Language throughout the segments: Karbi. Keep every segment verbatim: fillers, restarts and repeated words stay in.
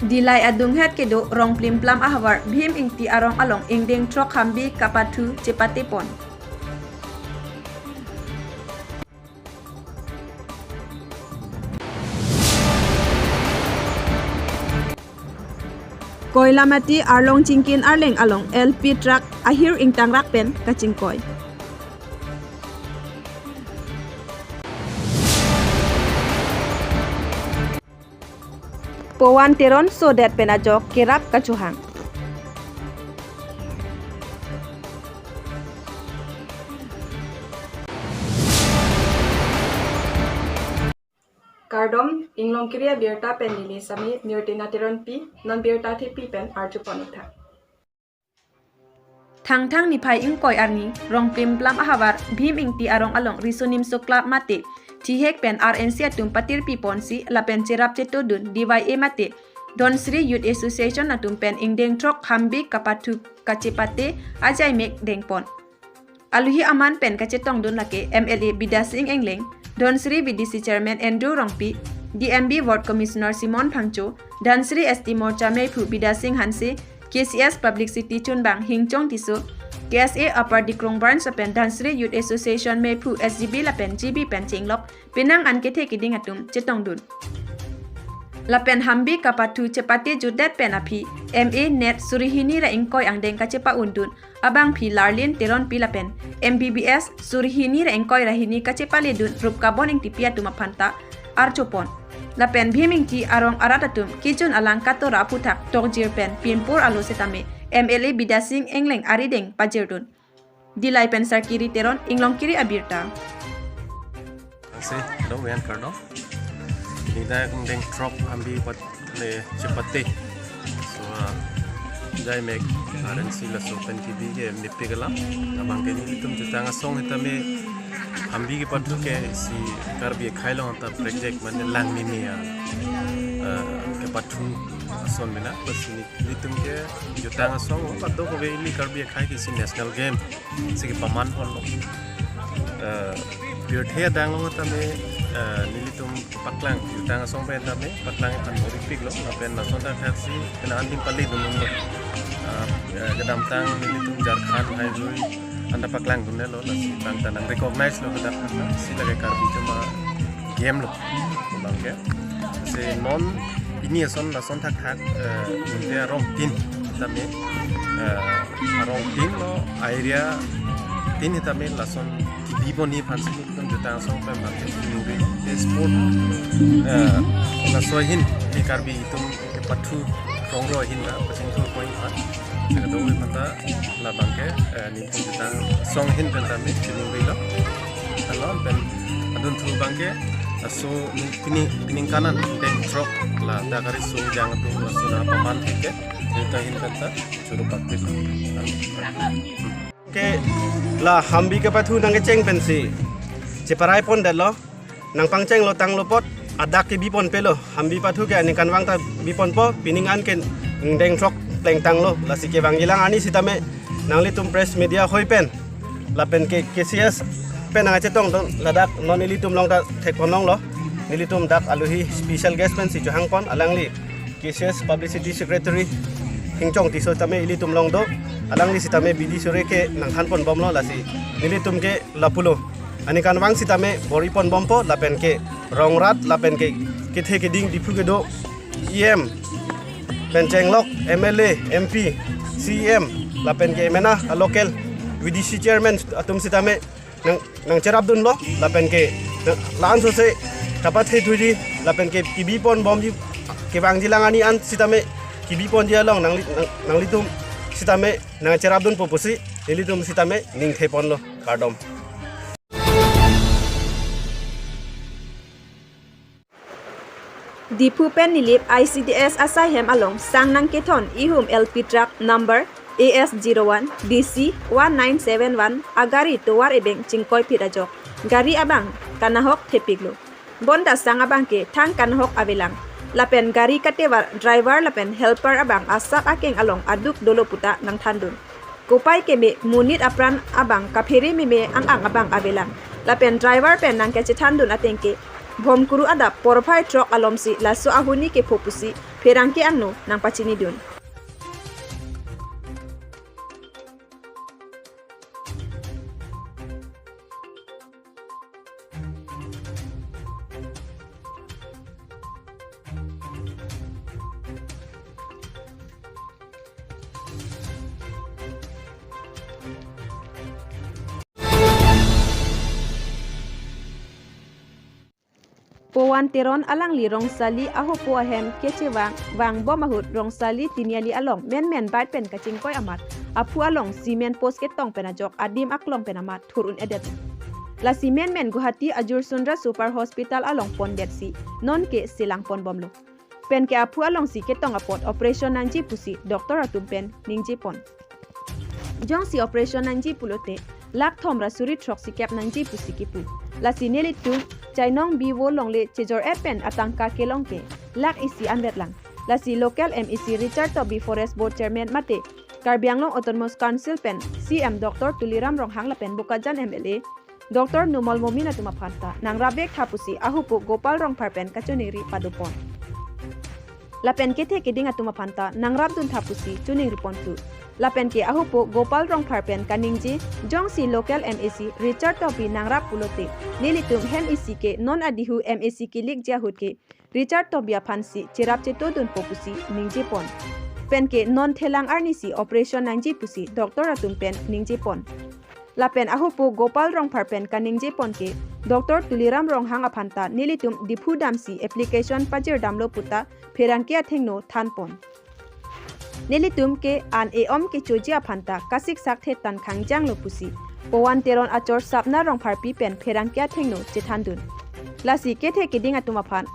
Dillai adunghet kedo Rongplimplam ahavar Bhim Ingti arong along ingdeng throk hambi kapathu chepate pon. Koilamati Arlong Chingkin Arleng along L P truck ahir ingtangrak pen kachingkoi. Powan Teron sodet pen ajok kerap kachohang. Kardom, Inglongkiri abirta pen neli Sami Mirtina Teronpi, non birta thepi pen arjupon-ik tha. Thangthang niphai ingkoi arni, Rongplimplam ahavar Bhim Ingti arong along Riso Nimso Club mate Thihek pen R N C atum patirpi ponsi lapen cherap chetodun D Y A mate Dhansiri Youth Association atum pen ingdeng throk hambi kapathu kachepate ajaimek dengpon. Aluhi aman pen kachetongdun lake M L A Bidya Sing Engleng, Dhansiri V D C Chairman Andrew Rongpi, D M B Ward Commissioner Simon Phangcho, Dhansiri S T Morcha Meiphu Bidya Sing Hanse, K C S Publicity Chunbang Hingchong Tisso, K S A Upper Dikrung Branch lapen Dhansiri Youth Association Meiphu S G B lapen G B pen chenglok penang an kethe keding atum chetongdun. Lapen hambi kapathu chepate jutdet pen aphi M A NET suri hini ra ingkoi angdeng kachepa-undun abangphi Larlin Teronpi lapen M B B S suri hini ra ingkoi ra hini kachepaledun Rupkabon Ingtipi atum aphanta arjupon. Lapen Bhim Ingti arong arat atum kejun alang katora aphuthak tokjir pen pinpur alo setame M L A Bidya Sing Engleng arideng pajirdun. Dillai pen Sarkiri Teron, Inglongkiri abirta. Asi, hello, yan kardom. Nida ingdeng throk hambi pat le chepate. So, ah, jaimek R N C laso pen kebi ke mepik alam. Abangke nelitum jutang asong setame hambi kepathu ke isi Karbi akhei along ta project mane langmeme a, ah, kepathu ason mena. Lasi nelitum ke jutang asong, o, kadokave ili Karbi akhei ke isi national game si kepaman ponlo. Eh, pirthe adang along tame, eh, nelitum paklang, jutang asong pen tame paklang aphan bor-ipiklo, lapen lason ta khaksi kena andim pali dunlo. Eh, eh, kedamtang nelitum Jharkhand hai hui anta paklangdunlo, lasi bang ta nang-recognize lo hadak, lasi lake Karbi cuma game lo abangke. Si non pini ason lason thakthak, eh, ninte arong tin tame, eh, arong tin lo, area tin tame lason kebi ponji aphansi nelitum jutang asong pen abangke nuri sport, eh, laso ahin ili Karbi atum kepathu rongro ahin ta pachingthur pon aphan. Kadokave aphanta labangke, eh, nelitum jutang asong ahin pen tame chiningri lo. Along pen adunthu abangke, laso pini, pining kanan ingdeng throk ladak ariso jang atum laso nangpaman thek ke, nelitum ahin pen ta choro pakpik. Ke la hambi kepathu nangkecheng pensi cheparai pondetlo. Nangpangchenglo tanglo apot, adak kebi ponpelo. Hambi pathu ke aningkanvang ta bi ponpo, pining an ke ingdeng throk plengtanglo. Lasi kevangjilang arni sitame nanglitum press media hoi pen, lapen ke K C S pen nangkachetongdun, ladak non ilitum along ta thekponlonglo. Nelitum dak aluhi special guest pensi chohangpon, alangli K C S Publicity Secretary Hingchong Tisso tame ilitum along do, alangli sitame bidi sore ke nangthanponbomlo, lasi nelitum ke lapulo. Aningkanvang sitame bor-iponbompo, lapen ke rongrat, lapen ke kethe keding Diphu kedo E M pen chenglok M L A, M P, C E M, lapen ke mena a local V D C chairman atum sitame nang, nangcherapdunlo, lapen ke nang, la-an sose kapathe thuji, lapen ke kebi ponbomji, kevangjilang arni an sitame kebi ponji along nangli, nang, nanglitum sitame nangcherapdunpo pusi nelitum sitame ningtheponlo. Kardom. Diphu pen Nilip I C D S asaihem along sang nangkethon ihum L P truck number A S zero one D C one nine seven one agari tovar ebeng chingkoiphit ajok gari abang kanahok thepiklo. Bonta sang abangke thang kanahok avelang. Lapen gari katevar driver lapen helper abang asap akeng along aduk dolo puta nangthandun. Kopai keme monit apran abang kaphere meme ang-ang abang avelang. Lapen driver pen nangkachethandun atengke Bhomkuru adap porphai throk alomsi laso ahuni kepho pusi pherangke angno nangpachinidun. Powan Teron alangli Rongsali ahupo ahem kechevang vangbom ahut Rongsali Tiniali along menmen bike pen kachingkoi amat aphu along cement post ketong pen ajok adim aklong pen amat thur un-edet. Lasi menmen Guwahati Ajur Sundra Super Hospital along pondetsi nonke selang ponbomlo. Penke aphu alongsi ketong apot operation nangji pusi doctor atum pen ningjepon. Jongsi operation nangji pulote lakh thom ra suri throksi kep nangji pusi kipu. Lasi nelitum chainong bivo longle chejor-et pen atangka kelong ke lakh isi anvetlang. Lasi local M A C Richard Tokbi, Forest Board Chairman mate Karbi Anglong Autonomous Council pen C M Doctor Tuliram Ronghang lapen Bokajan M L A Doctor Numal Momin atum aphanta nangrapvek tha pusi ahupo Gopal Rongphar pen kachiningri padopon. Lapen kethe keding atum aphanta nangrapdun tha pusi chiningripon thu. Lapenke ahupo Gopal Rongphar pen kaningje, jongsi local M A C Richard Tokbi nangrap pulote nelitum hem isi ke non adihu M A C kelikji ahut ke Richard Tokbi aphansi cherap chetodunpo pusi ningjepon. Penke non thelang arnisi operation nangji pusi doctor atum pen ningjepon. Lapen ahupo Gopal Rongphar pen kaningjepon ke Doctor Tuliram Ronghang aphanta nelitum Diphu damsi application pajirdamlo puta pherangke athengno thanpon. Nelitum ke an e-om kechoji aphanta kasiksak thetan khangjanglo pusi Powan Teron achor Sapna Rongpharpi pen pherangke athengno chethandun. Lasi kethe keding atum aphan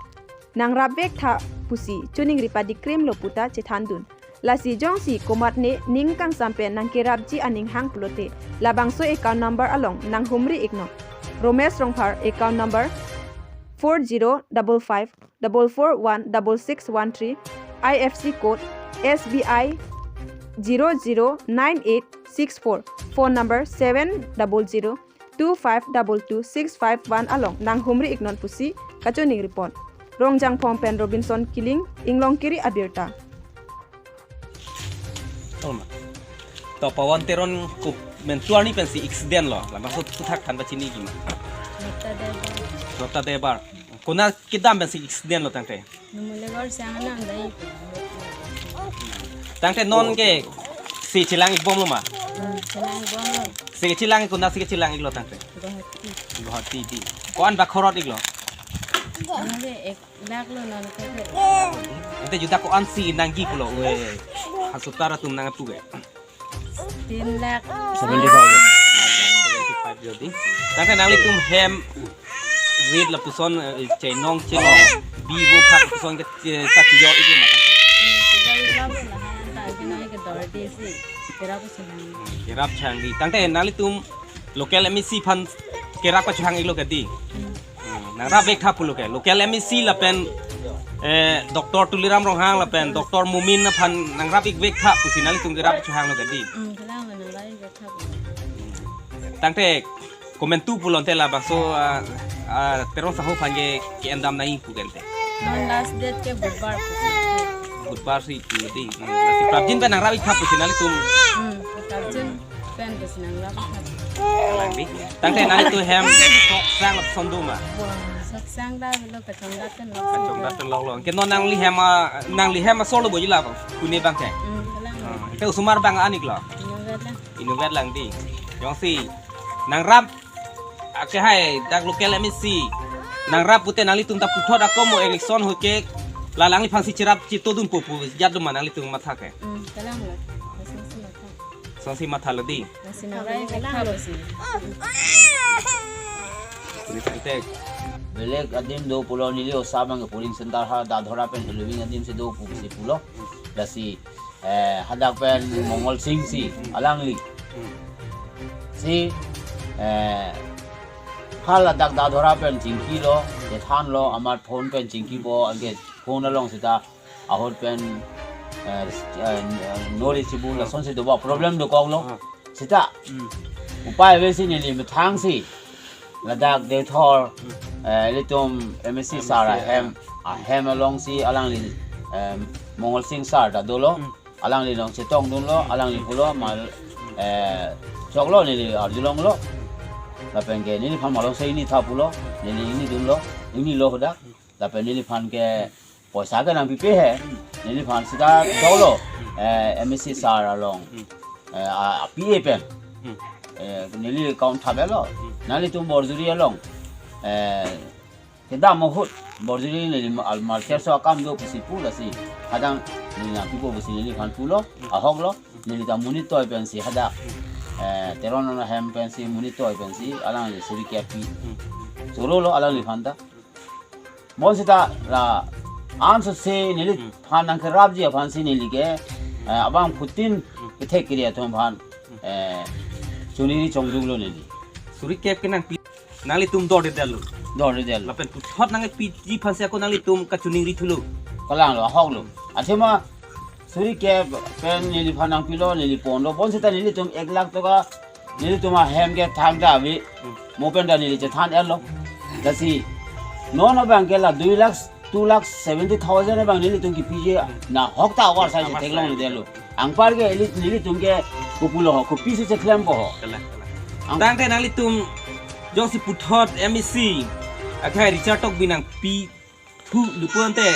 nangrapvek tha pusi chiningri padikrimlo puta chethandun. Lasi jongsi komatne ning kangsam pen nangkerapji aning hang pulote labangso account number along nanghumri iknon. Romesh Rongphar, account number four zero double five double four one double six one three, I F C code S B I zero zero nine eight six four, phone number seven double zero two five double two six five one along nanghumri iknon pusi kachiningripon. Rongjangphong pen Robinson Killing, Inglongkiri abirta. Tolma. To Powan Teron komentu arni pensi accident lo. Labangso aphuthak than pachiniji ma? Nota Debar. Nota Debar. Konat kedam pensi accident lo tangte? Numulegor sang anang dai. Tangte non ke si chelang ikbomlo ma? Hmm, chelang ikbomlo. Si chelang, konatsi chelang iklo tangte? Guwahati. Guwahati di. Ko-an bakhorot iklo? Nang ke ek lakh lo non ke. Ante juta ko-ansi nangji pulo we. Hospital atum nangpu ke. Tin lakh. Seventy thousand. Seventy-five jodi. Tangte nanglitum hem rit lapuson, eh, chainong chainong bivo phak lapuson ke, eh, ta chijo iklo ma tangte? Hmm, chijo iklo bo lahan ta ke nang ke dor di si. Kerap chehang. Kerap chehang di. Tangte nanglitum local M A C aphan kerap pachehang iklo ke di? Hmm. Hmm, nangrapvek tha pulo ke. Local M A C lapen, eh, Doctor Tuliram Ronghang lapen Doctor Momin aphan nangrap ikvek tha pusi nanglitum kerap chehanglo ke di? Hmm, kelang nangrap ikvek tha pulo. Tangte komentu pulote labangso, ah, ah, Teron saho aphan ke, ke-endam nangji pu ke ante? Non last date ke Budhbar pu. Budhbar si pu di. Hmm, lasi prapjin pen nangrap ik tha pusi nanglitum. Hmm, prapjin pen pusi nangrap ik tha. Kalang di. Tangte nanglitum hem sok sang lapuson do ma? Sok sang ta lo, kachongdat pen lo. Kachongdat pen lo lo. Ke non nangli hem, ah, nangli hem asor lo boji la, kune abang ke? Hmm, kelang. Ah, ke osomar abang an iklo? Inutvet lang. Inutvet lang di. Jongsi nangrap, ake hai dak local M A C nangrap pute nanglitum ta puthot ako mo election ahut ke la alangliphansi cherap chetodunpo pu jat do ma nanglitum matha ke? Hmm, kelang lo. Lasonsi matha. Lasonsi matha lo di. Lasonsi nangrap ik tha pusi. Police contact. Belek adim do pulo, neli osa abang ke polling center ha Dadhora pen Eloving adim si do pusi pulo. Lasi, eh, hadak pen Mongol Sing si alangli. Si, eh, haladak Dadhora pen chingkilo, chethanlo, amat phone pen chingkipo, anke phone along sita ahut pen, eh, eh, no reachable lasonsi doba, problem dokoklo. Ah. Sita. Hmm. Upai avesi neli methangsi ladak Deithor, hmm, Eh, ilitum M A C sir ahem, ahem alongsi alangli, eh, Mongol Sing sir ta dolo. Hmm. Alangli along chetongdunlo, alangli pulo, mal, eh, choklo neli arjulonglo. Lapen ke neliphan malom se ingni tha pulo, neli ingnidunlo, ingnilo hadak. Lapen neliphan ke poisa ke nangpipe he, neliphan sita choklo, eh, M A C sir along, eh, a, a P A pen. Eh, neli account thaplo, nanglitum Borjuri along, eh, kedam ahut, Borjuri neli ma-, al market so akam do pusi pu lasi, hadak neli nangpipo pusi neliphan pulo, ahoklo, neli ta monit toi pensi hadak, eh, Teron ahem pensi monit toi pensi, alangli suri kep pi. Chorolo alangliphan ta. Bonsita la ansose neliphan nangkerapji aphansi neli ke, eh, abang phutin kethek kiri atum aphan, eh, choningri chongjunglo neli. Suri kep ke nangpi, nanglitum dordedetlo. Dordedetlo. Lapen puthot nangpiji aphansi ako nanglitum kachoningri thulo. Kalanglo, ahoklo. Athema suri kep pen neliphan nangpilo, neli ponlo. Bonsita nelitum ek lakh toka, nelitum ahem ke thangta ave. Mo pen ta neli chethan-etlo. Lasi non abang ke la dui lakh, two lakh seventy thousand abang nelitum kepiji, nahok ta avarsai chetheklongledetlo. Anpar ke neli, nelitum ke kopulo ho, kopisi cheklempo ho. Kalang, kalang. Ang- Tangte nanglitum jongsi puthot M A C akhai Richard Tokbi nangpithu lapu ante